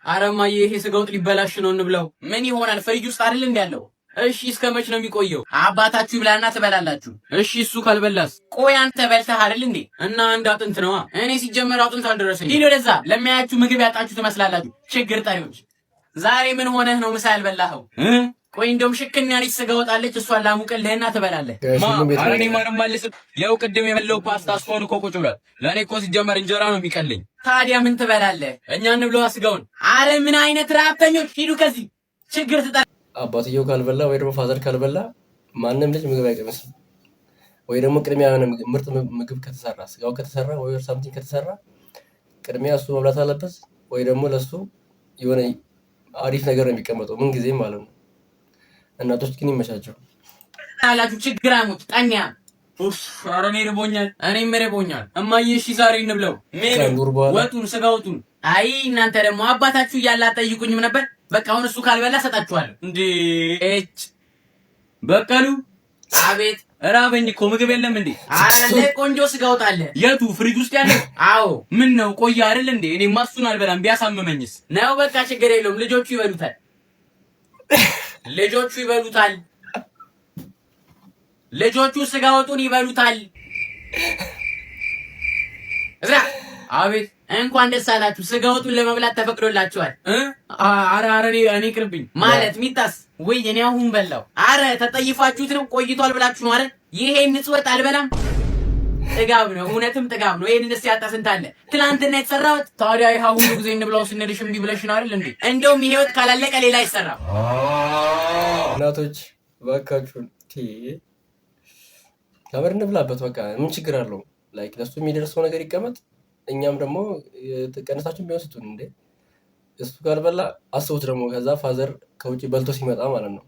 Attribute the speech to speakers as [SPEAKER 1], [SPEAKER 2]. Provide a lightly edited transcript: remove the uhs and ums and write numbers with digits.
[SPEAKER 1] አረ እማዬ፣ ይሄ ስጋ ወጥ ሊበላሽ ነው፣ እንብላው። ምን ይሆናል? ፍሪጅ ውስጥ አይደል እንዴ ያለው? እሺ፣ እስከ መች ነው የሚቆየው? አባታችሁ ይብላና ትበላላችሁ። እሺ፣ እሱ ካልበላስ? ቆይ፣ አንተ በልተህ አይደል እንዴ? እና አንድ አጥንት ነዋ። እኔ ሲጀመር አጥንት አልደረሰኝ። ሂድ ወደዛ። ለሚያያችሁ ምግብ ያጣችሁ ትመስላላችሁ። ችግር ጠሪዎች። ዛሬ ምን ሆነህ ነው ምሳ ያልበላኸው? ቆይ፣ እንደውም ሽክን ያለች ስጋ ወጣለች፣ እሷን ላሙቅልህና ትበላለህ።
[SPEAKER 2] Guys፣
[SPEAKER 3] ማ
[SPEAKER 2] ሁሉም ቤት
[SPEAKER 3] አረ
[SPEAKER 2] ነው
[SPEAKER 3] እኔ ማንም አልስም። ያው ቅድም የበላው ፓስታ እስካሁን እኮ ቁጭ ብሏል። ለእኔ እኮ ሲጀመር እንጀራ ነው የሚቀለኝ።
[SPEAKER 1] ታዲያ ምን ትበላለህ?
[SPEAKER 3] እኛ እንብለዋ ስጋውን።
[SPEAKER 1] አረ ምን አይነት ረሀብተኞች! ሂዱ ከዚህ፣ ችግር ትጠ
[SPEAKER 2] አባትየው ካልበላ ወይ ደግሞ father ካልበላ ማንም ልጅ ምግብ አይቀምስም። ወይ ደግሞ ቅድሚያ የሆነ ምርጥ ምግብ ከተሰራ፣ ስጋው ከተሰራ ወይ something ከተሰራ ቅድሚያ እሱ መብላት አለበት፣ ወይ ደግሞ ለሱ የሆነ አሪፍ ነገር ነው የሚቀመጠው ምን ጊዜም ማለት ነው። እናቶች ግን ይመቻቸው።
[SPEAKER 1] አላችሁ ችግራሞች ጠኛ።
[SPEAKER 3] ኡፍ፣ ኧረ እኔ ርቦኛል።
[SPEAKER 1] እኔም ርቦኛል።
[SPEAKER 3] እማዬ፣ እሺ ዛሬ እንብለው።
[SPEAKER 1] ምን?
[SPEAKER 2] ከአንድ ወር በኋላ።
[SPEAKER 3] ወጡን፣ ስጋ ወጡን።
[SPEAKER 1] አይ፣ እናንተ ደግሞ አባታችሁ እያለ አትጠይቁኝም ነበር። በቃ አሁን እሱ ካልበላ ሰጣችኋለሁ።
[SPEAKER 3] እንዴ!
[SPEAKER 1] እጭ!
[SPEAKER 3] በቀሉ!
[SPEAKER 1] አቤት።
[SPEAKER 3] ራበኝ እኮ፣ ምግብ የለም እንዴ?
[SPEAKER 1] አለ፣ ቆንጆ ስጋ ወጥ አለ።
[SPEAKER 3] የቱ፣ ፍሪጅ ውስጥ ያለው?
[SPEAKER 1] አዎ።
[SPEAKER 3] ምን ነው፣ ቆየ አይደል እንዴ? እኔማ እሱን አልበላም፣ ቢያሳምመኝስ?
[SPEAKER 1] ነው፣ በቃ ችግር የለውም። ልጆቹ ይበሉታል። ልጆቹ ይበሉታል። ልጆቹ ስጋ ወጡን ይበሉታል። እዝራ!
[SPEAKER 3] አቤት።
[SPEAKER 1] እንኳን ደስ አላችሁ። ስጋ ወጡን ለመብላት ተፈቅዶላችኋል።
[SPEAKER 3] እ አረ አረ እኔ ይቅርብኝ።
[SPEAKER 1] ማለት ሚጣስ? ውይ፣ እኔ አሁን በላው። አረ ተጠይፋችሁት ነው፣ ቆይቷል ብላችሁ ነው። አረ ይሄ ንጹህ ወጥ አልበላም። ጥጋብ ነው፣ እውነትም ጥጋብ ነው። ይሄንን ያጣ ስንት አለ። ትናንትና የተሰራ ወጥ።
[SPEAKER 3] ታዲያ ይሄ ሁሉ ጊዜ እንብላው ስንልሽ እምቢ ብለሽን አይደል እንዴ?
[SPEAKER 1] እንደውም ይሄ ወጥ ካላለቀ ሌላ አይሰራም።
[SPEAKER 2] እናቶች እባካችሁን፣ ከምር እንብላበት። በቃ ምን ችግር አለው? Like ለሱ የሚደርሰው ነገር ይቀመጥ፣ እኛም ደግሞ ቀንሳችን ቢሆን ስጡን እንዴ። እሱ ካልበላ አስቡት ደግሞ ከዛ father ከውጭ በልቶ ሲመጣ ማለት ነው።